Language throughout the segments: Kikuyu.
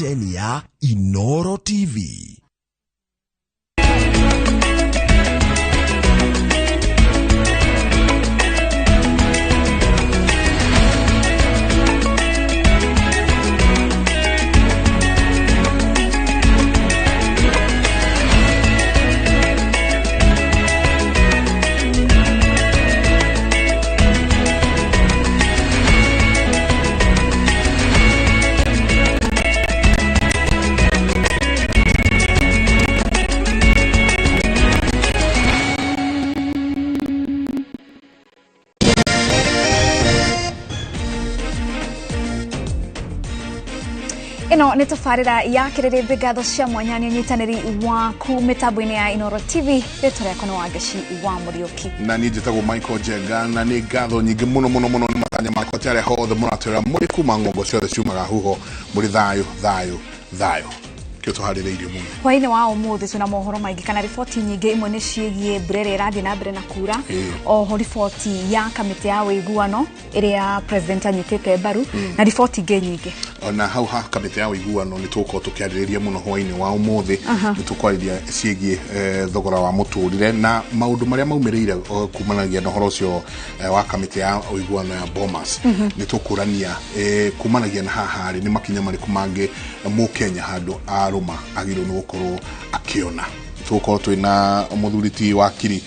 ceceni ya Inoro TV. Ĩno nĩ tabarĩra ya kĩrĩrĩmbĩ ngatho cia mwanya nĩ ũnyitanĩri waku mĩtambo-inĩ ya Inoro TV. Rĩtwa rĩakwa nĩ Wangeci wa Mũriũki. Na niĩ njĩtagwo Michael Njenga, na nĩ ngatho nyingĩ mũno mũno mũno nĩ matanya makwa ti arĩa hothe mũratwĩra mũrĩ kuma ng'ongo ciothe ciumaga huho mũrĩ thayũ thayũ thayũ. Kĩo tũharĩrĩirie mũno. Hwaĩ-inĩ wa ũmũthĩ twĩna mohoro maingĩ kana riboti nyingĩ, imwe nĩ ciĩgiĩ mbura ĩrĩa ĩrathiĩ na mbere na kura, oho riboti ya kamĩtĩ ya ũiguano ĩrĩa president anyitĩte mbaru, na riboti ingĩ nyingĩ. Ona hau ha kamĩtĩ ya ũiguano nĩ tũgũkorwo tũkĩarĩrĩria mũno hwaĩ-inĩ wa ũmũthĩ. Nĩ tũkwarĩria ciĩgiĩ thogora wa mũtũrĩre na maũndũ marĩa maumĩrĩire kumanagia na ũhoro ũcio wa kamĩtĩ ya ũiguano ya Bomas. Nĩ tũkũrania kumanagia na haha rĩ nĩ makinya marĩkũ mangĩ mũkenya handũ arũma agĩrĩirwo nĩ gũkorwo akĩona. Tũgũkorwo twĩna mũthuri ti wakiri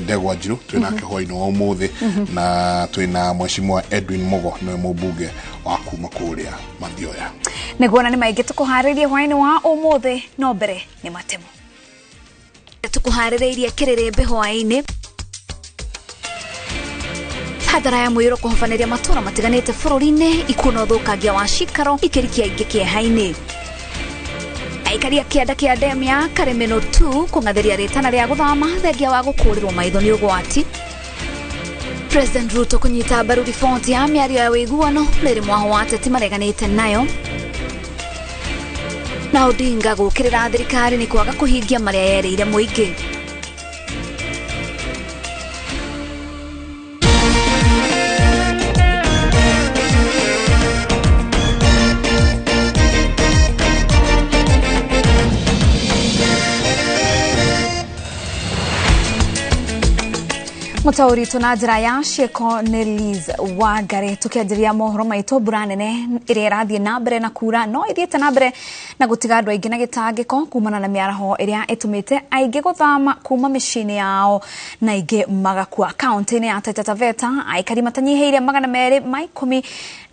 Ndegwa Njirũ, twĩnake hwaĩ-inĩ wa ũmũthĩ, na twĩna mheshimiwa Edwin Mugo, nĩwe mũmbunge wa kuma kũrĩa Mathioya. Nĩguo na nĩ maingĩ tũkũharĩrĩrie hwaĩ-inĩ wa ũmũthĩ, no mbere nĩ matemo. Tũkũharĩrĩirie kĩrĩrĩmbĩ hwaĩ-inĩ. Hathara ya mũiyũro kũhobanĩria matũũra matiganĩte bũrũri-inĩ, ikuũ na ũthũkangia wa cikaro ikĩrikia aingĩ kĩeha-inĩ. Aikaria kĩanda kĩa demu ya Karemeno 2 kũng'athĩria rĩtana rĩa gũthama thengia wa gũkũrĩrwo maitho nĩ ũgwati. President Ruto kũnyita mbaru riboti ya mĩario ya ũiguano rĩrĩ mwaho wa ateti mareganĩte nayo. Na Odinga gũkĩrĩra thirikari nĩ kwaga kũhingia marĩa yerĩire mũingĩ. Mũtaũri witũ na njĩra ya ciĩko nĩ Liz Wangari. Tũkĩanjĩrĩria mohoro maitũ, mbura nene ĩrĩa ĩrathiĩ na mbere na kura no ĩthiĩte na mbere na gũtiga andũ aingĩ na gĩtangĩko kumana na mĩaraho ĩrĩa ĩtũmĩte aingĩ gũthama kuma mĩciĩ-inĩ yao na aingĩ magakua. Kaũntĩ-inĩ ya Taita Taveta aikari matanyihĩire 210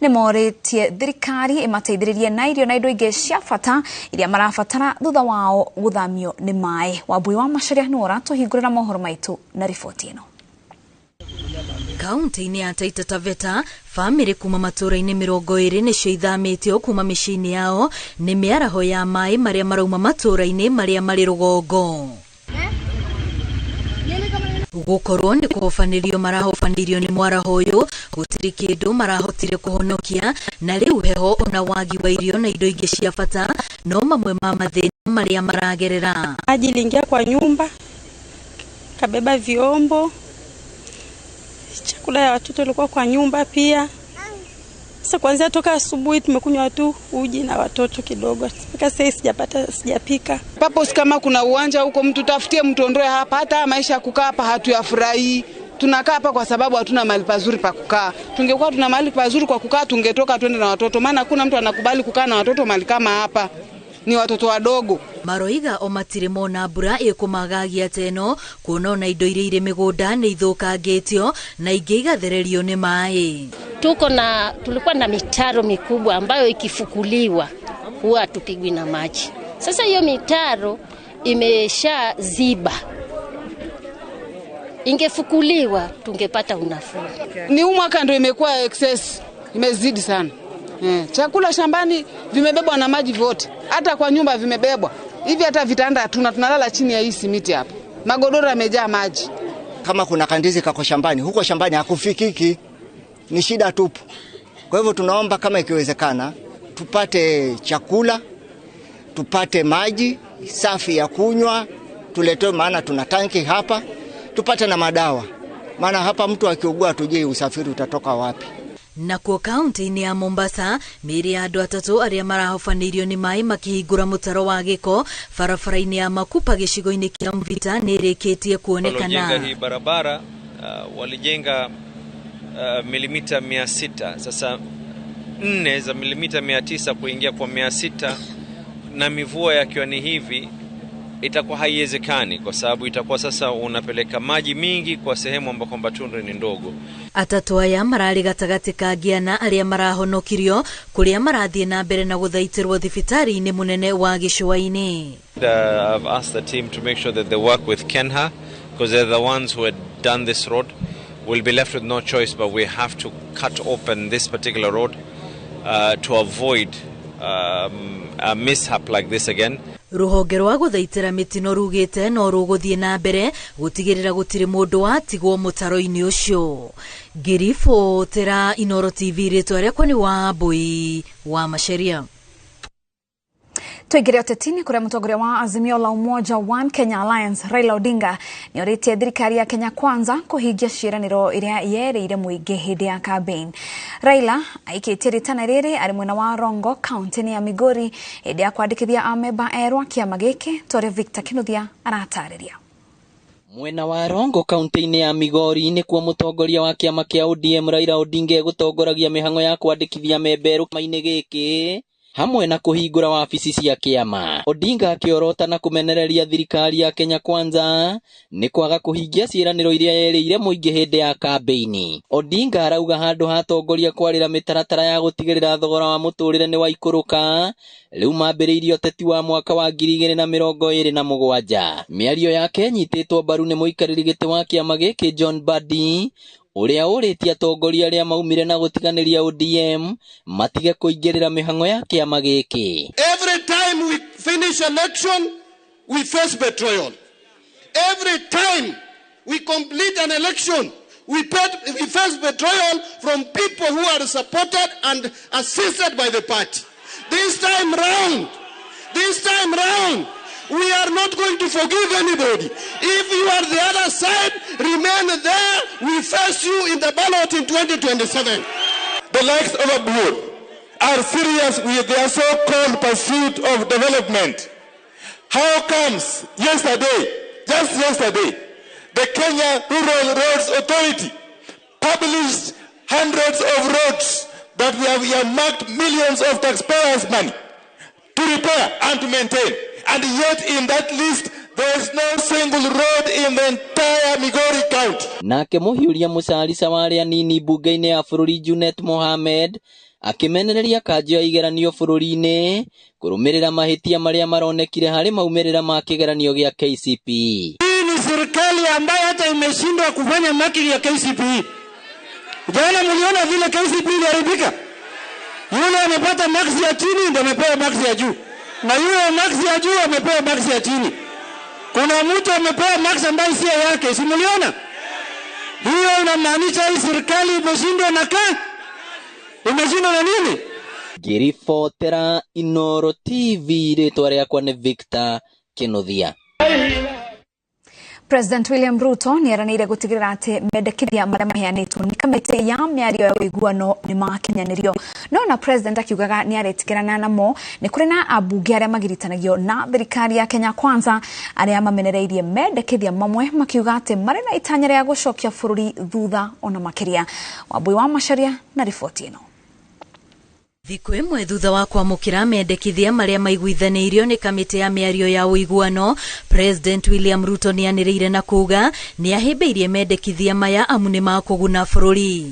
nĩ morĩtie thirikari ĩmateithĩrĩrie na irio na indo ingĩ cia bata iria marabatara thutha wao gũthamio nĩ maĩ. Wambui wa Macharia nĩwe ũratũhingũrĩra mohoro maitũ na riboti ĩno. Kaunti-inĩ ya Taita Taveta, bamĩrĩ kuma matũũra-inĩ 20 nĩcio ithamĩtio kuma mĩciĩ-inĩ yao nĩ mĩaraho ya maĩ marĩa marauma matũũra-inĩ marĩa marĩ rũgongo. Gũkorwo nĩ kũhobanĩrio marahobanĩirio nĩ mwaraho ũyũ, gũtirĩ kĩndũ marahotire kũhonokia, na rĩu heho ona wagi wa irio na indo ingĩ cia bata no mamwe ma mathĩna marĩa maragerera. Maji iliingia kwa nyumba, kabeba vyombo, chakula ya watoto ilikuwa kwa nyumba pia. Sasa kuanzia toka asubuhi tumekunywa tu uji na watoto kidogo. Mpaka sasa sijapata, sijapika. Papo kama kuna uwanja huko mtu tafutie mtu ondoe hapa, hata maisha kukaa hapa hatuyafurahi. Tunakaa hapa kwa sababu hatuna mahali pazuri pa kukaa. Tungekuwa tuna mahali pazuri kwa kukaa tungetoka twende na watoto, maana hakuna mtu anakubali kukaa na watoto mahali kama hapa. Ni watoto wadogo. Maroiga o matirĩ mona mbura ĩkũmagagia teno kuona ona indo iria irĩ mĩgũnda nĩ ithũkangĩtio na ingĩ igathererio nĩ maĩ. Tulikuwa na mitaro mikubwa ambayo ikifukuliwa huwa hatupigwi na maji. Sasa hiyo mitaro imeshaziba. Ingefukuliwa tungepata unafuu. Ni huu mwaka ndio imekuwa excess, imezidi sana. Chakula shambani vimebebwa na maji vyote. Hata kwa nyumba vimebebwa. Hivi hata vitanda hatuna, tunalala chini ya hii simiti hapa. Magodoro yamejaa maji. Kama kuna kandizi kako shambani, huko shambani hakufikiki. Ni shida tupu. Kwa hivyo tunaomba kama ikiwezekana tupate chakula, tupate maji safi ya kunywa, tuletewe, maana tuna tanki hapa, tupate na madawa. Maana hapa mtu akiugua hatujui usafiri utatoka wapi. Nakuo kaunti-inĩ ya Mombasa, mĩĩrĩ ya andũ atatũ arĩa marahobanĩirio nĩ maĩ makĩhingũra mũtaro wa gĩko barabara-inĩ ya Makupa gĩcigo-inĩ kĩa Mvita nĩ ĩrĩkĩtie kuonekana. Waliojenga hii barabara walijenga milimita 600. Sasa 4 za milimita 900 kuingia kwa 600 na mivua yakiwa ni hivi itakuwa haiwezekani, kwa sababu itakuwa sasa unapeleka maji mingi kwa sehemu ambako kwamba tundu ni ndogo. Atatũ aya mararĩ gatagatĩ ka ngiana arĩa marahonokirio kũrĩa marathiĩ na mbere na gũthaitĩrwo thibitarĩ-inĩ mũnene wa gĩcũa-inĩ. I've asked the team to make sure that they work with Kenha, because they're the ones who had done this road. We'll be left with no choice, but we have to cut open this particular road to avoid a mishap like this again. Rũhonge rwa gũthaitĩra mĩtino rugĩte no rũgũthiĩ na mbere gũtigĩrĩra gũtirĩ mũndũ watigwo mũtaro-inĩ ũcio. Ngĩribotera Inooro TV, rĩtwa rĩakwa nĩ Wambui wa Macharia. Tuingire ũteti-inĩ kũrĩa mũtongoria wa Azimio la Umoja One Kenya Alliance Raila Odinga nĩorĩtie thirikari ya Kenya Kwanza kũhingia ciĩranĩro iria yerĩire mũingĩ hĩndĩ ya campaign. Raila aikĩtie rĩtana rĩrĩ arĩ mwena wa Rongo kaunti-inĩ ya Migori hĩndĩ ya kwandĩkithia amemba erũ a kĩama gĩkĩ ta ũrĩa Victor Kinuthia aratarĩria. Mwena wa Rongo kaunti-inĩ ya Migori nĩkuo mũtongoria wa kĩama kĩa ODM Raila Odinga egũtongoragia mĩhang'o ya kwandĩkithia memba erũ kĩama-inĩ gĩkĩ hamwe na kũhingũra wabici cia kĩama. Odinga akĩorota na kũmenereria thirikari ya Kenya Kwanza nĩ kwaga kũhingia ciĩranĩro iria yerĩire mũingĩ hĩndĩ ya kambĩini. Odinga arauga handũ ha atongoria kwarĩra mĩtaratara ya gũtigĩrĩra thogora wa mũtũrĩre nĩ waikũrũka, rĩu mambĩrĩirie ũteti wa mwaka wa 2027. Mĩario yake ĩnyitĩtwo mbaru nĩ mũikarĩri gĩtĩ wa kĩama gĩkĩ John Mbadi, ũrĩa ũrĩtie atongoria arĩa maumire na gũtiganĩria ODM matige kũingĩrĩra mĩhang'o ya kĩama gĩkĩ. Every time we finish election, we face betrayal. Every time we complete an election, we face betrayal from people who are supported and assisted by the party. This time round, we are not going to forgive anybody. If you are the other side, remain there. We face you in the ballot in 2027. The likes of Abuor are serious with their so-called pursuit of development. How comes yesterday, just yesterday, the Kenya Rural Roads Authority published hundreds of roads that we have earmarked millions of taxpayers' money to repair and to maintain. And yet in that list, there is no single road in the entire Migori County. Nake mũhiũria mũcarica wa arĩa anini mbunge-inĩ ya bũrũri Junet Mohamed akĩmenereria kanjũ ya igeranio bũrũri-inĩ kũrũmĩrĩra mahĩtia marĩa maronekire harĩ maumĩrĩra ma kĩgeranio gĩa KCPE. Hii ni serikali ambayo hata imeshindwa kufanya marking ya KCPE. Jana mliona vile KCPE iliharibika. Yule amepata marks ya chini ndio amepewa marks ya juu, na yule marks ya juu amepewa marks ya chini. Kuna mtu amepewa marks ambayo sio yake, si mliona? Hiyo inamaanisha hii serikali imeshindwa na imeshindwa na nini? Ngĩribotera Inooro TV, rĩtwa rĩakwa nĩ Victor Kinuthia. President William Ruto nĩeranĩire gũtigĩrĩra atĩ mendekithia marĩa maheanĩtwo nĩ kamĩtĩ ya mĩario ya ũiguano nĩ makinyanĩrio. No na President akiugaga nĩaretĩkĩrana namo, nĩ kũrĩ na ambunge arĩa magiritanagio na thirikari ya Kenya Kwanza arĩa mamenereirie mendekithia mamwe makiuga atĩ marĩ na itanya rĩa gũcokia bũrũri thutha ona makĩria. Wambui wa Macharia na riboti ĩno. Thikũ ĩmwe thutha wa kwamũkĩra mendekithia marĩa maiguithanĩirio nĩ kamĩtĩ ya mĩario ya ũiguano, President William Ruto nĩanĩrĩire na kuuga nĩahĩmbĩirie mendekithia maya amu nĩ makũguna bũrũri.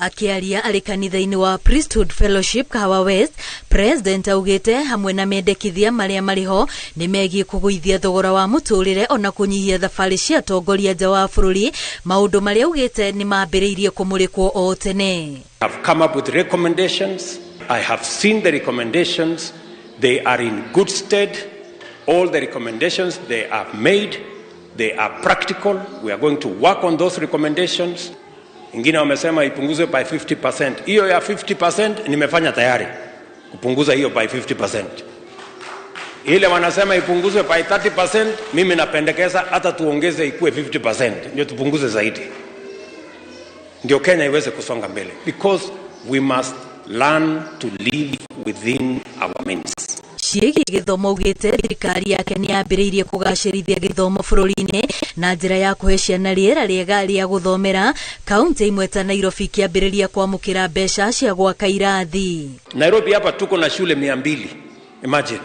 Akĩaria arĩ kanitha-inĩ wa Priesthood Fellowship Kahawa West, President augĩte hamwe na mendekithia marĩa marĩ ho nĩ megiĩ kũgũithia thogora wa mũtũrĩre ona kũnyihia thabarĩ cia atongoria nja wa bũrũri, maũndũ marĩa augĩte nĩ mambĩrĩirie kũmũrĩkwo o tene. I've come up with recommendations. I have seen the recommendations. They are in good stead. All the recommendations they have made, they are practical. We are going to work on those recommendations. Ingine wamesema ipunguzwe by 50%. Hiyo ya 50% nimefanya tayari. Kupunguza hiyo by 50%. Ile wanasema ipunguzwe by 30%, mimi napendekeza hata tuongeze ikue 50%, ndio tupunguze zaidi. Ndio Kenya iweze kusonga mbele, because we must learn to live within our means. Ciĩgiĩ gĩthomo augĩte thirikari yake nĩ yambĩrĩirie kũgacĩrithia gĩthomo bũrũri-inĩ na njĩra ya kũhe ciana rĩera rĩega rĩa gũthomera. Kaunti imwe ta Nairobi ikĩambĩrĩria kwamũkĩra mbeca cia gwaka irathi. Nairobi hapa tuko na shule 200. Imagine.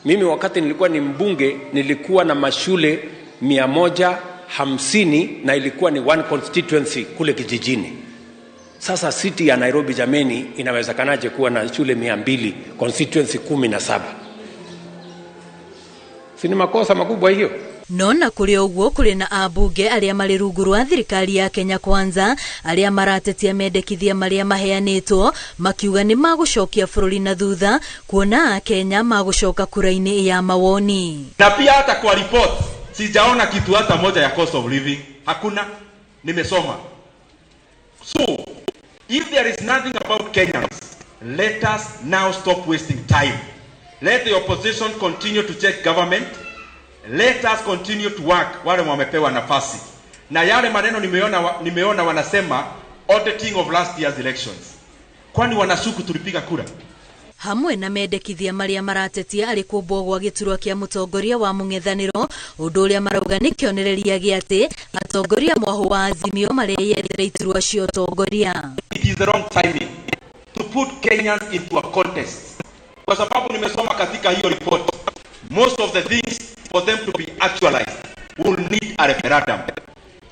Mimi wakati nilikuwa ni mbunge nilikuwa na mashule 150 na ilikuwa ni one constituency kule kijijini. Sasa city ya Nairobi jameni, inawezekanaje kuwa na shule 200 constituency 17? Si ni makosa makubwa hiyo? No na kũrĩ ũguo kũrĩ na ambunge arĩa marĩ rungu rwa thirikari ya Kenya Kwanza arĩa maratetia mendekithia marĩa maheanĩtwo makiuga nĩ magũcokia bũrũri na thutha kuona Akenya magũcoka kura-inĩ ya mawoni. Na pia hata kwa report sijaona kitu hata moja ya cost of living. Hakuna, nimesoma. So, if there is nothing about Kenyans, let us now stop wasting time. Let the opposition continue to check government. Let us continue to work wale wamepewa nafasi. Na yale maneno nimeona wanasema auditing of last year's elections. Kwani wanashuku tulipiga kura? Hamwe na mendekithia maria maratetia ari kumbwo gwa giturwa kia mutongoria wa mung'ethaniro undu uria marauga ni kionereria gia ati atongoria mwahu wa Azimio mareyethera iturwa cia utongoria. It is the wrong timing to put Kenyans into a contest. Kwa sababu nimesoma katika hiyo report, most of the things for them to be actualized will need a referendum.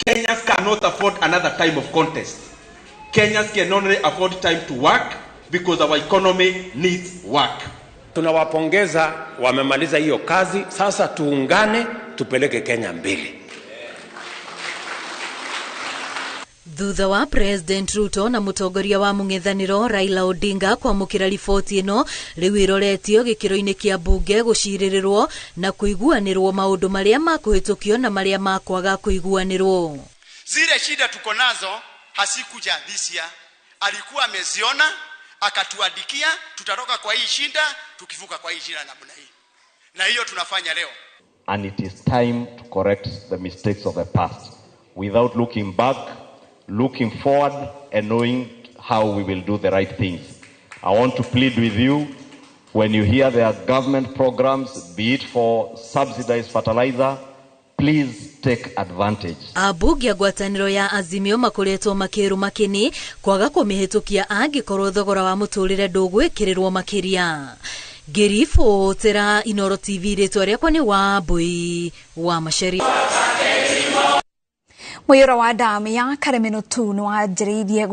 Kenyans cannot afford another time of contest. Kenyans can only afford time to work because our economy needs work. Tunawapongeza, wamemaliza hiyo kazi. Sasa tuungane tupeleke Kenya mbele. Thutha wa President Ruto na mutongoria wa mung'ethaniro Raila Odinga kwamũkĩra riboti ĩno rĩu ĩroretio gĩkĩro-inĩ kĩa mbunge gũcirĩrĩrwo na kũiguanĩrwo maũndũ marĩa makũhĩtũkio na marĩa makwaga kũiguanĩrwo. Zile shida tuko nazo hasikuja this year, alikuwa ameziona akatuandikia, tutatoka kwa hii shida tukivuka kwa hii shida namna hii, na hiyo tunafanya leo. And it is time to correct the mistakes of the past without looking back, looking forward and knowing how we will do the right things. I want to plead with you, when you hear there are government programs, be it for subsidized fertilizer, please take advantage. Ambunge a ngwatanĩro ya Azimio makoretwo makĩruma kĩni kwaga kũmĩhĩtũkia angĩkorwo thogora wa mũtũrĩre ndũgwĩkĩrĩrwo makĩria. Ngĩribotera Inooro TV, rĩtwa rĩakwa nĩ Wambui wa Macharia. Mũiyũro wa damu ya Karemeno 2 nĩ wanjĩrĩirie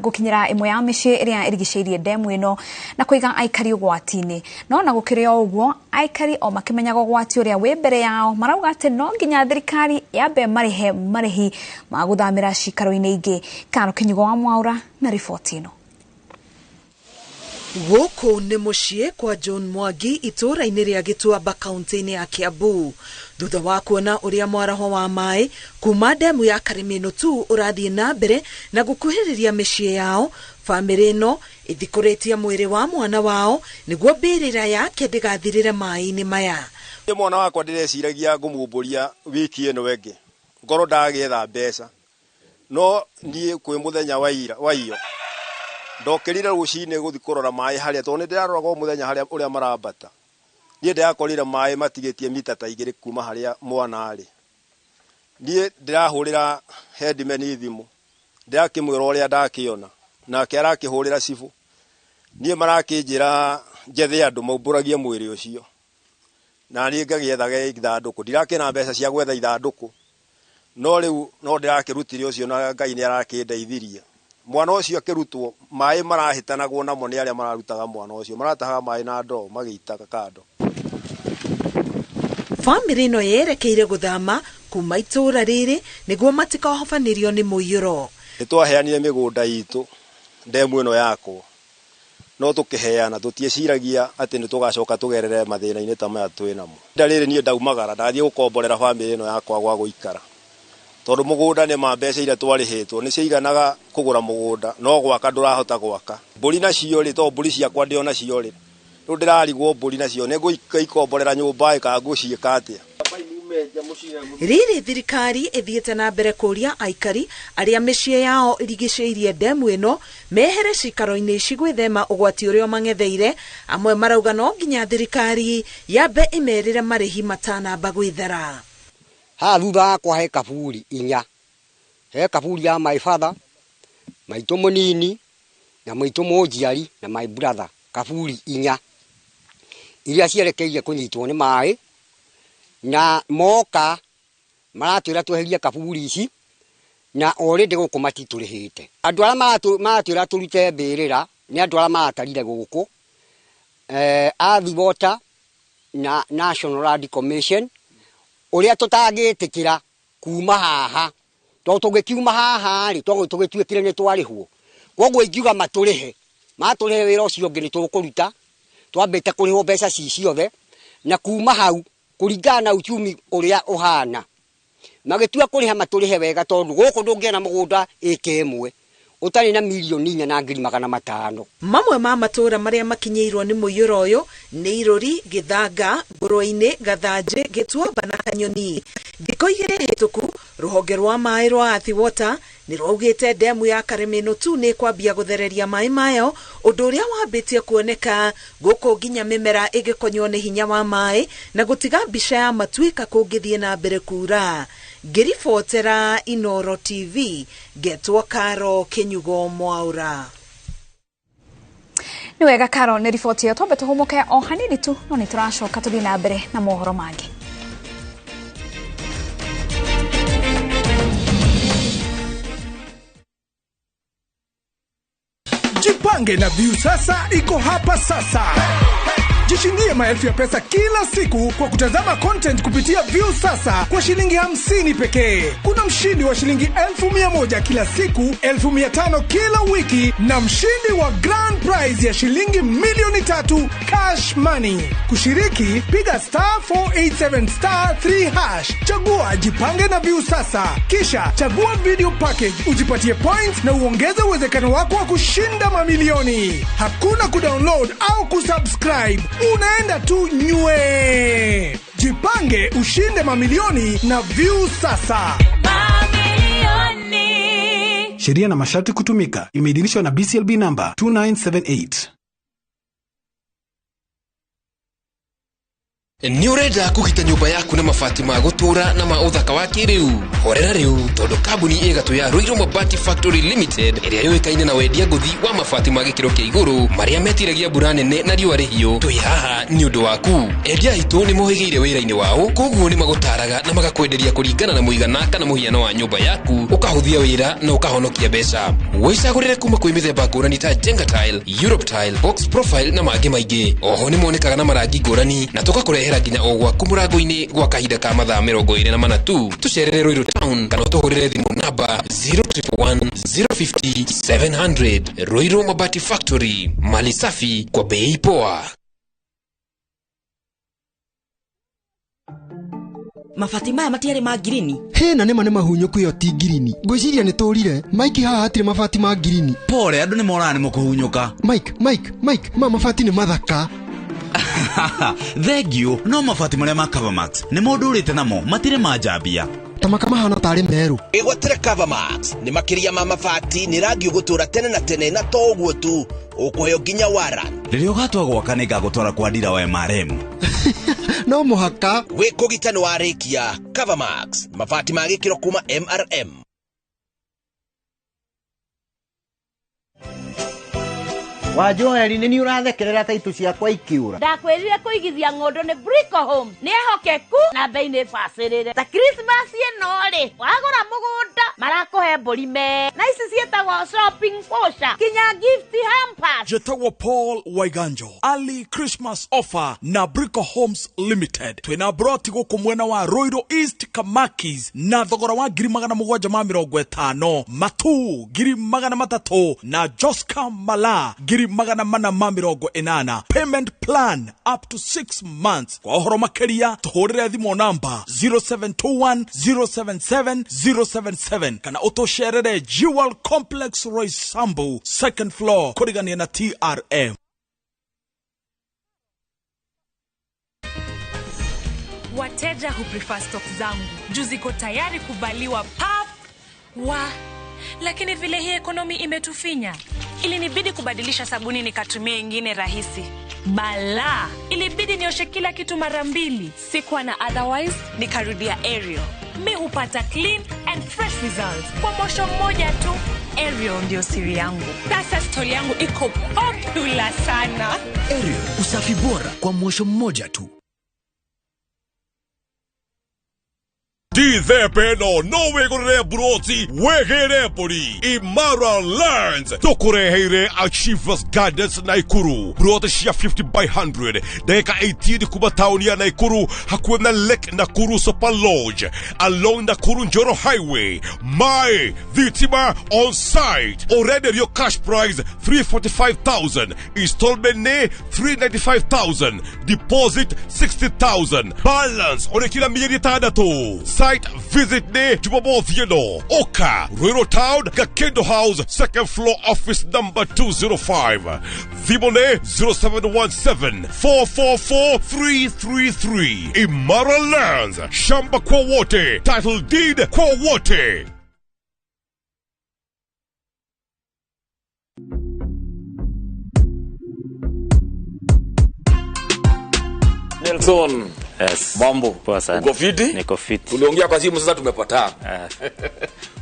gũkinyĩra ĩmwe ya mĩciĩ ĩrĩa ĩrigicĩirie ndemu ĩno na kũiga aikari ũgwati-inĩ. No na gũkĩrĩ o ũguo, aikari o makĩmenyaga ũgwati ũrĩa wĩ mbere yao marauga atĩ no nginya thirikari yambe marĩhe marĩhi ma gũthamĩra cikaro-inĩ ingĩ. Karo Kĩnyugo wa Mwaura na riboti ĩno. Gũkũ nĩ mũciĩ kwa John Mwangi itũũra-inĩ rĩa Gĩtuamba kaunti-inĩ ya Kiambu. Thutha wa kuona ũrĩa mwaraho wa maĩ kuma ndemu ya Karemeno 2 ũrathiĩ na mbere na gũkuhĩrĩria mĩciĩ yao, bamĩrĩ ĩno ĩthikũrĩtie mwĩrĩ wa mwana wao nĩguo mbĩrĩra yake ndĩgathirĩre maĩ-inĩ maya. Mwana wakwa ndĩreciragia ngũmumbũria wiki ĩno ĩngĩ ngorwo ndagĩetha mbeca, no niĩ kwĩ mũthenya wa iyo ndokĩrire rũcinĩ gũthiĩ kũrora maĩ harĩa, tondũ nĩ ndĩraroraga o mũthenya harĩa ũrĩa marambata. Niĩ ndĩrakorire maĩ matigĩtie mita ta 2 kuma harĩa mwana arĩ. Niĩ ndĩrahũrĩra headman thimũ, ndĩrakĩmwĩra ũrĩa ndakĩona, nake arakĩhũrĩra cibũ. Niĩ marakĩnjĩra njethe andũ maumbũragie mwĩrĩ ũcio, na niĩ ngagĩethaga ithandũkũ. Ndirakĩna mbeca cia gwetha ithandũkũ, no rĩu no ndĩrakĩrutire ũcio na Ngai nĩ arakĩndeithirie. Mwana ũcio akĩrutwo, maĩ marahĩtanagwo namo nĩ arĩa mararutaga mwana ũcio, maratahaga maĩ na ndoo magĩitaga kando. Bamĩrĩ ĩno yerekeire gũthama kuma itũũra rĩrĩ nĩguo matikahobanĩrio nĩ mũiyũro. Nĩ twaheanire mĩgũnda itũ ndemu ĩno yakwo, no tũkĩheana tũtieciragia atĩ nĩ tũgacoka tũgerere mathĩna-inĩ ta maya twĩ namo. Ihinda rĩrĩ niĩ ndaumagara ndathiĩ gũkomborera bamĩrĩ ĩno yakwa gwa gũikara, tondũ mũgũnda nĩ ma mbeca iria twarĩhĩtwo nĩ ciaiganaga kũgũra mũgũnda, no gwaka ndũrahota gwaka. Mbũri nacio rĩ, tondũ mbũri ciakwa ndĩ onacio rĩ, rĩu ndĩrarigwo mbũri nacio nĩ ngũikomborera nyũmba ĩ kana ngũciĩka atĩa. Rĩrĩ thirikari ĩthiĩte na mbere kũria aikari arĩa mĩciĩ yao ĩrigicĩirie ndemu ĩno mehere cikaro-inĩ ici gwĩthema ũgwati ũrĩa mang'etheire. Amwe marauga no nginya thirikari yambe ĩmerĩre marĩhi matanamba gwĩthara. Haha thutha wakwa he kaburi inya, he kaburi ya my father, maitũ mũnini na maitũ mũnjiari na my brother, kaburi inya iria cierekeirie kũnyitwo nĩ maĩ, na moka maratwĩra tweherie kaburi ici na already gũkũ matitũrĩhĩte. Andũ arĩa maratwĩra tũrute mbĩrĩra nĩ andũ arĩa maratarire gũkũ, Athi Water na National Land Commission, ũrĩa tũtangĩtĩkĩra kuma haha, tondũ tũngĩkiuma haha rĩ, tũgĩtuĩkire nĩ twarĩhwo. Koguo ingiuga matũrĩhe, matũrĩhe wĩra ũcio ũngĩ nĩ tũkũruta, twambĩte kũrĩhwo mbeca ci ciothe, na kuma hau kũringana na uchumi ũrĩa ũhana magĩtua kũrĩha matũrĩhe wega, tondũ gũkũ ndũngĩona mũgũnda ĩka ĩmwe ũtarĩ na mirioni 4,500,000. Mamwe ma matũra marĩa makinyĩirwo nĩ mũiyũro ũyũ nĩ Irũri, Gĩthanga, Ngũrwe-inĩ, Gathanjĩ, Gĩtuamba na Kanyoni. Thikũ igĩrĩ hĩtũku rũhonge rwa maĩ rwa Athi Water nĩ rwaugĩte ndemu ya Karemeno 2 nĩ kwambia gũthereria maĩ mayo, ũndũ ũrĩa wambĩtie kuoneka gũkũ nginya mĩmera ĩgĩkonywo nĩ hinya wa maĩ na gũtiga mbica ya matuĩka kũngĩthiĩ na mbere kura. Ngĩribotera Inoro TV, ngetwo Karo Kinyugo Mwaura. Nĩ wega Karo nĩ riboti ĩyo, twambe tũhũmũke o hanini tu no nĩ tũracoka tũthiĩ na mbere na mohoro mangĩ. Jipange na Viusasa iko hapa sasa. Jishindie maelfu ya pesa kila siku kwa kutazama content kupitia Viusasa kwa shilingi 50 pekee. Kuna mshindi wa shilingi 1,100 kila siku, 1,500 kila wiki na mshindi wa grand prize ya shilingi 3,000,000 cash money. Kushiriki, piga *487*3#. Chagua Jipange na Viusasa. Kisha chagua video package, ujipatie points na uongeze uwezekano wako wa kushinda mamilioni. Hakuna kudownload au kusubscribe. Unaenda tu nywe. Jipange ushinde mamilioni na Viusasa. Mamilioni. Sheria na masharti kutumika. Imeidhinishwa na BCLB number 2978. Nĩ ũrenda kũgita nyũmba yaku na mabati ma gũtũũra na ma ũthaka wa kĩrĩu? Horera rĩu tondũ kambuni ĩ gatũ ya Ruiru Mabati Factory Limited ĩrĩa yũĩkaine na wendia ngũthi wa mabati ma gĩkĩro kĩa igũrũ marĩa metiragia mbura nene na riũa rĩhiũ, twĩ haha nĩ ũndũ waku. Endia aitũ nĩ mohĩgĩire wĩra-inĩ wao, koguo nĩ magũtaraga na magakwenderia kũringana na mũigana kana mũhiano wa nyũmba yaku, ũkahũthia wĩra na ũkahonokia mbeca. Wĩcagũrĩre kuma kwĩ mĩthemba ngũrani ta Jenga Tile, Europe Tile, Box Profile na mangĩ maingĩ. Oho nĩ monekaga na marangi ngũrani na tũgakũrehera nginya o gwaku mũrango-inĩ gwa kahinda ka mathaa 24 tu. Tũcerere Ruiru Town kana ũtũhũrĩre thimũ namba 0111 050 700. Ruiru Mabati Factory, mali safi kwa bei poa. Mabati maya matiarĩ ma ngirini. Hĩ, na nĩma nĩ mahunyũku ĩyo ti ngirini. Ngwĩciria nĩ tũrire. Mike, haha hatirĩ mabati ma ngirini. Pole, andũ nĩ moraga nĩ mũkũhunyũka. Mike, Mike, Mike, ma mabati nĩ mathaka. Thank you. No mabati marĩa ma Covermax nĩ mũndũ ũrĩte namo, matirĩ manjambia. Ta maka mahana tarĩ merũ. Ĩgwatĩre Covermax nĩ makĩria ma mabati, nĩ rangi ũgũtũra tene na tene, na to ũguo tu ũkũheo nginya warrant. Rĩrĩa ũgatua gwaka nĩ ngagũtwara kwa ndira wa MRM. No mũhaka. Wĩ kũgita nĩ warĩkia. Covermax, mabati ma gĩkĩro kuma MRM. Wa Joeli nĩ niĩ ũrathekerera ta itũ ciakwa ikiũra. Ndakwĩrire kũigithia ng'ũndũ nĩ Brico Home. Nĩ ehokeku na bei nĩ bacĩrĩre. Ta Christmas ĩno rĩ, wagũra mũgũnda marakũhe mbũri me. Na ici ciĩtagwo shopping voucher, kinya gift hampers. Njĩtagwo Paul Waiganjo. Early Christmas offer na Brico Homes Limited. Twĩna broti gũkũ mwena wa Ruiru East Kamakis na thogora wa 750,000, Matu 300,000 na Joska Mala 480,000. Payment plan up to 6 months. Kwa ũhoro makĩria tũhũrĩre thimũ namba 0721 077 077 kana ũtũcerere Jewel Complex Roysambu second floor kũrigania na TRM. Wateja huprefer stock zangu juu ziko tayari kuvaliwa pap wa. Lakini vile hii ekonomi imetufinya, ilinibidi kubadilisha sabuni nikatumia ingine rahisi. Bala, ilibidi nioshe kila kitu mara mbili. Sikuwa na otherwise, nikarudia Ariel. Mi hupata clean and fresh results kwa mosho mmoja tu. Ariel ndio siri yangu. Sasa story yangu iko popular sana. Ariel, usafi bora kwa mosho mmoja tu. Ndithemba ĩno no wĩgũrĩre mburoti wĩgĩre mbũri. Imara Lands tũkũreheire Achievers Gardens Naikuru, mburoti cia 50 by 100 ndagĩka 18 kuma taũni ya Naikuru, hakuhĩ na Lake Nakuru Super Lodge along Nakuru Njoro Highway. Maĩ, thitima on site. Ũrenderio cash price 345,000, installment nĩ 395,000, deposit 60,000, balance ũrĩkira mĩeri 6. Site visit ne Jumamosi ĩno. Oka Ruiru Town, Gakindo House, second floor, office number 205. Thimũ nĩ 0717 444 333. Imara Lands, shamba kwa wote, title deed kwa wote. Nelson. Yes. Mambo. Poa sana. Uko fiti? Niko fiti. Tuliongea kwa simu sasa tumepatana.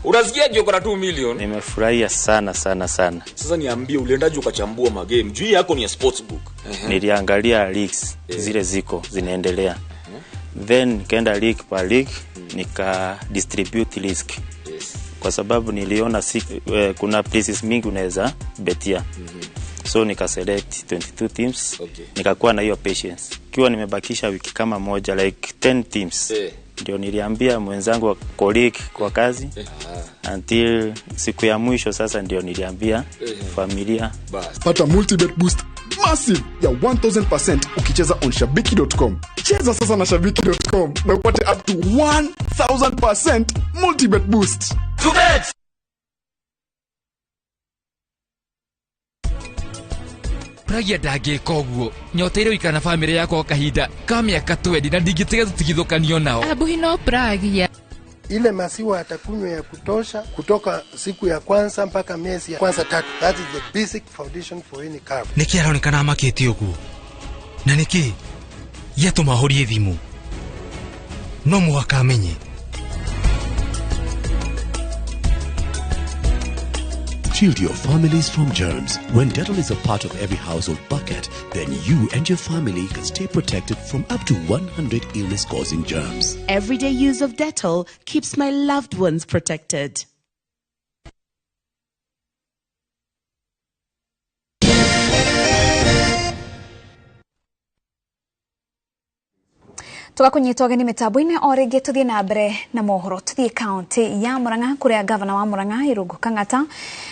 Unasikiaje uko na 2 million? Nimefurahia sana sana sana. Sasa niambie uliendaje ukachambua magame? Juu yako ni ya sportsbook. Niliangalia leagues zile ziko zinaendelea. Then nikaenda league per league, nika distribute risk. Yes. Kwa sababu niliona kuna places mingi unaweza betia. So nika select 22 teams. Okay. Nikakuwa na hiyo patience. Kiwa nimebakisha wiki kama moja, like 10 teams. Ndio niliambia mwenzangu wa colleague kwa kazi. Until siku ya mwisho sasa ndio niliambia familia. Pata multibet boost massive ya 1000% ukicheza on shabiki.com. Cheza sasa na shabiki.com na upate up to 1000% multibet boost. Pragia ndangĩka ũguo nyoteire gũikara na bamĩrĩ yakwa kahinda ka mĩaka 20 na ndingĩtiga tũtigithũkanio nao. Abuhi no Pragia. Ile maziwa atakunywa ya kutosha kutoka siku ya kwanza mpaka miezi ya kwanza 3. That is the basic foundation for any calf. Nĩkĩ aronekana amakĩte ũguo? Na nĩkĩ gĩatũma ahorie thimũ? No mũhaka amenye. Shield your families from germs. When Dettol is a part of every household bucket, then you and your family can stay protected from up to 100 illness-causing germs. Everyday use of Dettol keeps my loved ones protected. Tugakunyitwo ageni mitambo-inĩ o rĩngĩ tũthiĩ na mbere na mohoro. Tũthiĩ kaunti ya Murang'a kũrĩa gavana wa Murang'a Irungu Kang'ata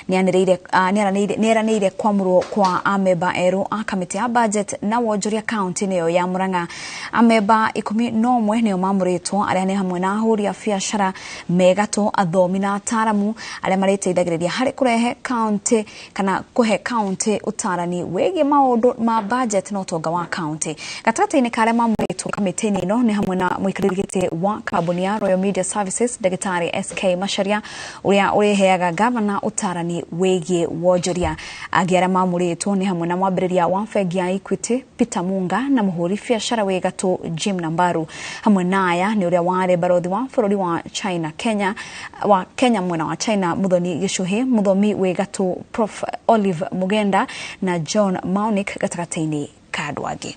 nĩeranĩire kwamũrwo kwa amemba erũ a kamĩtĩ ya budget na wonjoria kaunti-inĩ ĩyo ya Murang'a. Amemba 11 nĩo mamũrĩtwo, arĩa nĩ hamwe na ahũri a biacara megatũ, athomi na ataaramu arĩa marĩteithagĩrĩria harĩ kũrehe kaunti kana kũhe kaunti ũtarani wĩgiĩ maũndũ ma budget na ũtonga wa kaunti. Gatagatĩ-inĩ ka arĩa mamũrĩtwo kamĩtĩ-inĩ ĩno nĩ hamwe na mũikarĩri gĩtĩ wa kambuni ya Royal Media Services Ndagĩtarĩ SK Macharia ũrĩa ũrĩheaga gavana ũtarani wĩgiĩ wonjoria. Angĩ arĩa mamũrĩtwo nĩ hamwe na mwambĩrĩria wa bengi ya Equity Peter Munga na mũhũri biacara wĩ gatũ Jim Nambaru. Hamwe na aya nĩ ũrĩa warĩ barothi wa bũrũri wa China Kenya wa Kenya mwena wa China Muthoni Gicuhi, mũthomi wĩ gatũ Prof Olive Mugenda na John Maunik gatagatĩ-inĩ ka andũ angĩ.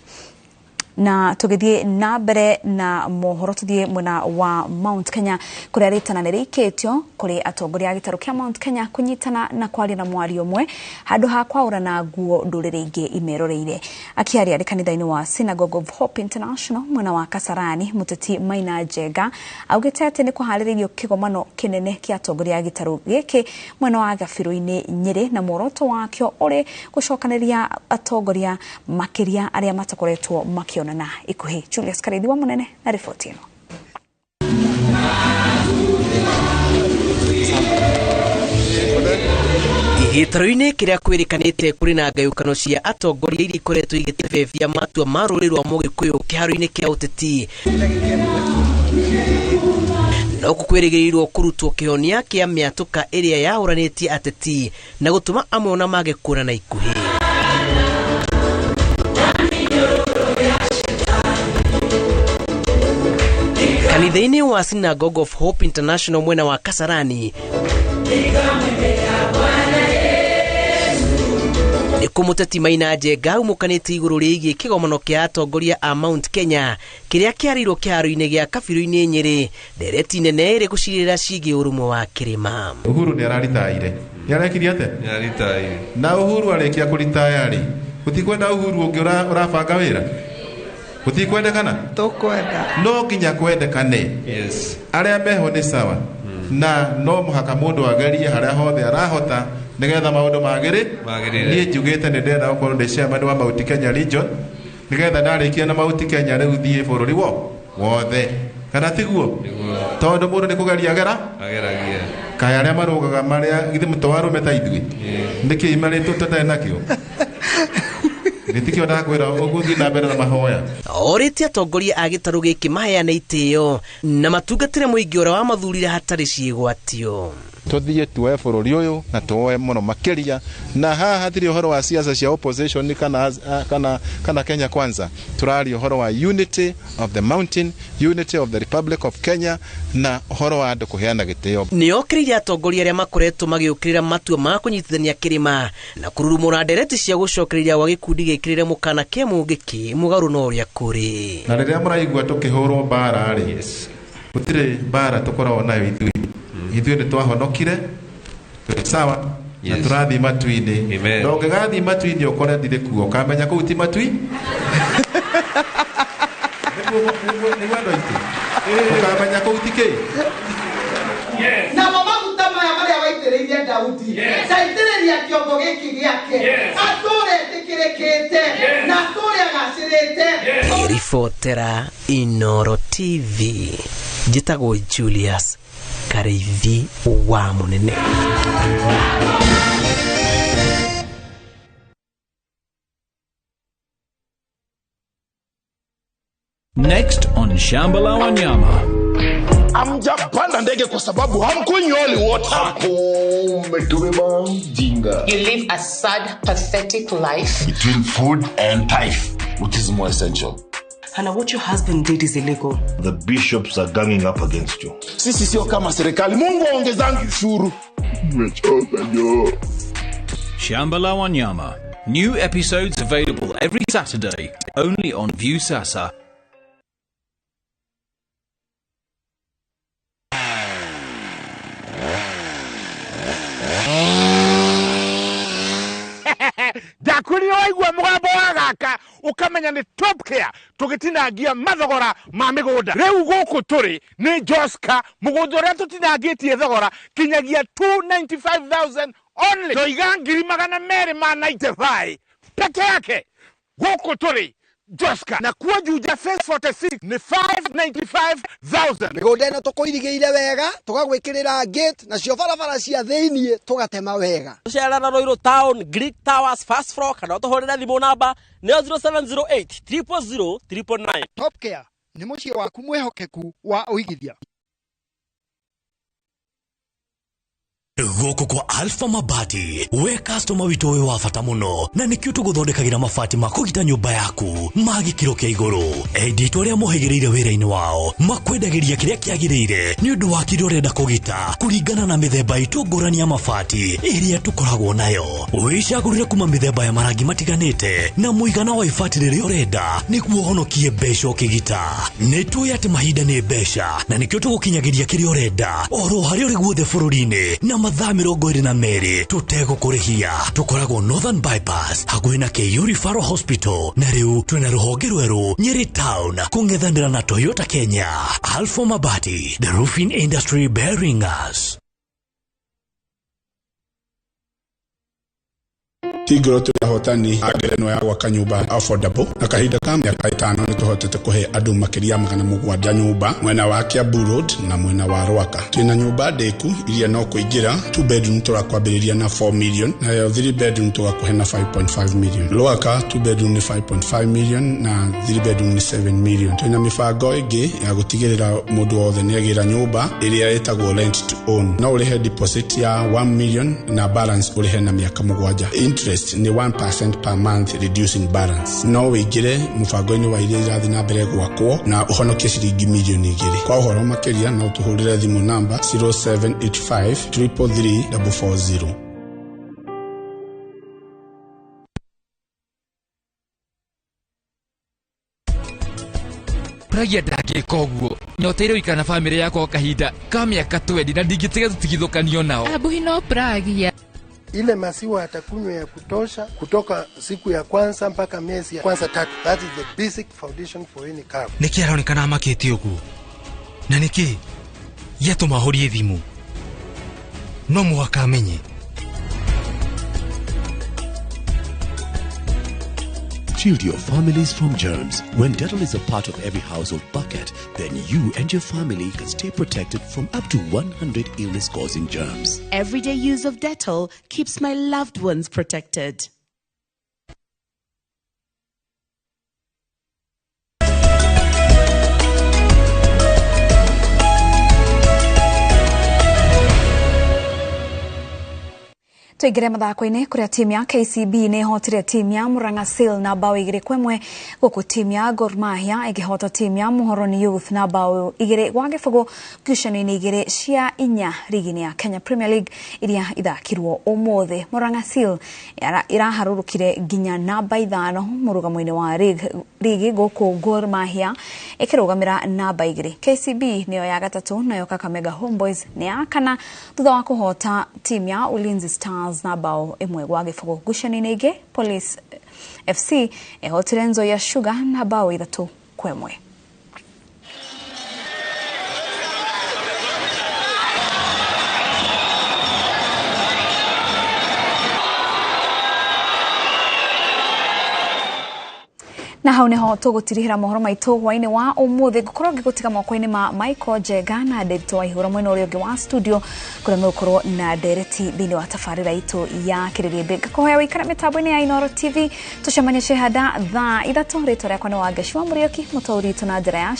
Na tugithie na mbere na mohoro, tuthie mwena wa Mount Kenya kuria ritana nĩ rĩikĩtio kũrĩ atongoria a gĩtarũ kĩa Mount Kenya kũnyitana na kwaria na mwario ũmwe handũ ha kwaũrana nguo ndũrĩrĩ ingĩ imeroreire. Akĩaria arĩ kanitha-inĩ wa Synagogue of Hope International mwena wa Kasarani, mũteti Maina Njenga augĩte atĩ nĩ kũharĩrĩirio kĩgomano kĩnene kĩa atongoria a gĩtarũ gĩkĩ mwena wa Gabirũ-inĩ Nyĩrĩ, na muoroto wakĩo ũrĩ gũcokanĩria atongoria makĩria arĩa matakoretwo makĩona na ikuhi. Julius Karithi wa Munene na riboti ĩno. Gĩtarũ-inĩ kĩrĩa kwĩrĩkanĩte kũrĩ na ngayũkano cia atongoria iria ikoretwo igĩtebebia matua ma rũrĩrĩ rwa Mũgĩkũyũ kĩharo-inĩ kĩa ũteti. No kwĩrĩgĩrĩirwo kũrutwo kĩhonia kĩa mĩatũka ĩrĩa yahũranĩtie ateti na gũtũma amwe ona mage kuonana ikuhĩ. Kanitha-inĩ wa Synagogue of Hope International mwena wa Kasarani Nĩkũ mũteti Maina Njenga aumũkanĩte igũrũ rĩgiĩ kĩgomano kĩa atongoria a Mount Kenya kĩrĩa kĩarĩirwo kĩharo-inĩ gĩa Kabirũ-inĩ Nyĩrĩ, ndereti nene ĩrĩ gũcirĩra ciĩgiĩ ũrũmwe wa kĩrĩma. Uhuru nĩ araritaire. Nĩ arekirie atĩa? Nĩ araritaire. Na Uhuru arĩkia kũritaya rĩ, gũtikwenda Uhuru ũngĩ ũrabanga wĩra? Gũtikwendekana? Tũkwenda. No nginya kwendekane. Yes. Arĩa meho nĩ sawa. Na no mũhaka mũndũ agerie harĩa hothe arahota nigetha maũndũ magĩrĩ. Niĩ njugĩte nĩ ndĩrenda gũkorwo ndĩ chairman wa Mount Kenya region nigetha ndarĩkia na Mount Kenya rĩu thiĩ bũrũri wothe, kana tiguo? Tondũ mũndũ nĩ kũgeria agera ageragia. Kaĩ arĩa marũgaga marĩa githĩ mũto wa arũme ta ithuĩ nĩkĩ imarĩtwo tũtarĩ nakĩo? Gĩtikĩo ndakwĩra ũgũthiĩ na mbere na mahoya. Orĩtie atongoria a gĩtarũ gĩkĩ maheane itĩo na matungatĩre mũingĩ ũrĩa wamathurire hatarĩ ciĩgwatio. Tuthiĩ tuoe bũrũri ũyũ na tuoe mũno makĩria, na haha hatirĩ ũhoro wa siasa cia opposition kana Kenya Kwanza. Tũraria ũhoro wa unity of the mountain, unity of the Republic of Kenya, na ũhoro wa andũ kũheana gĩtĩo. Nĩokĩrĩire atongoria arĩa makoretwo magĩũkĩrĩra matua ma kũnyitithania kĩrĩma na kũrurumũra ndereti cia gũcokereria gwa gĩkundi gĩkĩrĩre mũkana kĩa Mũngĩkĩ mũgarũ na ũrĩa kũrĩ. Na rĩrĩa mũraigua tũkĩhũrwo mbara rĩ, gũtirĩ mbara tũkoragwo nayo ithuĩ. Ithuĩ nĩ twahonokire, tũrĩ sawa, na tũrathiĩ matu-inĩ. Na ũngĩgathiĩ matu-inĩ ũkore ndirĩ kuo, ũkamenya kũu ti matui. Nĩguo andũ aitũ, ũkamenya kũu ti kĩ. Namo maguta maya marĩa waitĩrĩirie Daudi, taitĩrĩria kĩongo gĩkĩ gĩake, atũre etĩkĩrĩkĩte na atũre agacĩrĩte. Ribotera Inoro TV, njĩtagwo Julius Kariithi wa Munene. Next on Shamba la Wanyama. Hamjapanda ndege kwa sababu hamkunywi holy water. Hapo umetubeba mjinga. You live a sad, pathetic life. Between food and life, which is more essential? Hannah, what your husband did is illegal. The bishops are ganging up against you. Sisi sio kama serikali. Mungu aongezangi ushuru. Nimechoka jo. Shamba la Wanyama. New episodes available every Saturday, only on Viusasa. Ndakwĩrire waigua mũgambo wa gaka ũkamenya nĩ Top Care tũgĩtinangia mathogora ma mĩgũnda. Rĩu gũkũ tũrĩ nĩ Joska, mũgũnda ũrĩa tũtinangĩtie thogora kinyagia 295,000 only. Toiga 295,000 peke yake. Gũkũ tũrĩ Joska, na kuo Juja Phase 46 nĩ 595,000. Mĩgũnda ĩno tũkũirigĩire wega, tũgagwĩkĩrĩra gate, nacio barabara cia thĩiniĩ tũgatema wega. Tũcerera Ruiru Town, Greek Towers, first floor, kana ũtũhũrĩre thimũ namba nĩyo 0708 000 999. Top Care nĩ mũciĩ waku mwĩhokeku wa ũigithia. Gũkũ kwa Alpha Mabati, we customer witũ wĩ wa bata mũno, na nĩkĩo tũgũthondekagĩra mabati ma kũgita nyũmba yaku ma gĩkĩro kĩa igũrũ. Endia aitũ arĩa mohĩgĩrĩire wĩra-inĩ wao makwendagĩria kĩrĩa kĩagĩrĩire nĩ ũndũ wa kĩrĩa ũrenda kũgita kũringana na mĩthemba itũ ngũrani ya mabati ĩrĩa tũkoragwo nayo. Wĩcagũrĩre kuma mĩthemba ya marangi matiganĩte na mũigana wa ibati rĩrĩa ũrenda nĩguo ũhonokie mbeca ũkĩgita. Nĩ tũĩ atĩ mahinda nĩ mbeca na nĩkĩo tũgũkinyagĩria kĩrĩa ũrenda oro harĩa ũrĩ guothe bũrũri-inĩ na mathaa 22 tũtegũkũrĩhia. Tũkoragwo Northern Bypass hakuhĩ na KU Referral Hospital, na rĩu twĩna rũhonge rwerũ Nyeri Town kũng'ethanĩra na Toyota Kenya. Alpha Mabati, the roofing industry bearing us. Tigro. Ahotani a ngerenwa ya gwaka nyũmba affordable, na kahinda ka mĩaka 5 nĩ tũhotete kũhe andũ makĩria 700 nyũmba mwena wa Kiambu Road na mwena wa Rwaka. Twĩna nyũmba ndĩku iria no kũingĩra 2 bedroom tũrakwambĩrĩria na 4 million, nayo 3 bedroom tũgakũhe na 5.5 million. Rwaka 2 bedroom nĩ 5.5 million na 3 bedroom nĩ 7 million. Twĩna mĩbango ĩngĩ ya gũtigĩrĩra mũndũ wothe nĩagĩra nyũmba ĩrĩa ĩtagwo rent to own. No ũrĩhe deposit ya 1 million na balance ũrĩhe na mĩaka 7. Interest nĩ 1% per month reducing balance. No wĩingĩre mũbango-inĩ wa iria irathiĩ na mbere gwakwo na ũhonokie ciringi milioni 2. Kwa ũhoro makĩria no tũhũrĩre thimũ namba 0785 333 440. Pragia ndangĩka ũguo nyoteire gũikara na bamĩrĩ yakwa kahinda ka mĩaka 20 na ndingĩtiga tũtigithũkanio nao. Abuhi no Pragia. Ile maziwa atakunywa ya kutosha kutoka siku ya kwanza mpaka miezi ya kwanza 3. That is the basic foundation for any cow. Nĩkĩ aronekana amakĩte ũguo? Na nĩkĩ gĩatũma ahorie thimũ? No mũhaka amenye. Shield your families from germs. When Dettol is a part of every household bucket, then you and your family can stay protected from up to 100 illness-causing germs. Everyday use of Dettol keeps my loved ones protected. Tuingire mathako-inĩ kũrĩa timu ya KCB nĩ ĩhotire timu ya Murang'a Seal na bao 2-1 gũkũ timu ya Gor Mahia ĩkĩhota timu ya Muhoroni Youth na bao 2-0 ngucanio-inĩ 2 cia 4 rigi-inĩ ya Kenya Premier League iria ithakirwo ũmũthĩ. Murang'a Seal ĩraharũrũkire nginya namba 5 mũrũgamo-inĩ wa rigi gũkũ Gor Mahia ĩkĩrũgamĩra namba 2. KCB nĩyo ya gatatũ nayo Kakamega Homeboys nĩ ya kana thutha wa kũhota timu ya Ulinzi Stars na bao 1-0. Ngucanio-inĩ ingĩ Police FC ĩhotire Nzoia Sugar na bao 3-1. Na hau niho tũgũtirihĩra mohoro maitũ hwainĩ wa ũmũthĩ. Ngũkorwo ngĩgũtiga moko-inĩ ma Michael Njega na Ndĩritũ Waihũra mwena ũrĩa ũngĩ wa studio kũrĩa megũkorwo na ndereti thĩinĩ wa tabarĩra itũ ya Kĩrĩrĩmbĩ. Ngakũhoya wĩikare mĩtambo-inĩ ya Inooro TV tũcemanie Cihanda thaa 3. Rĩtwa rĩakwa nĩ Wangeci wa Mũrĩũki, mũtaũri witũ na njĩra ya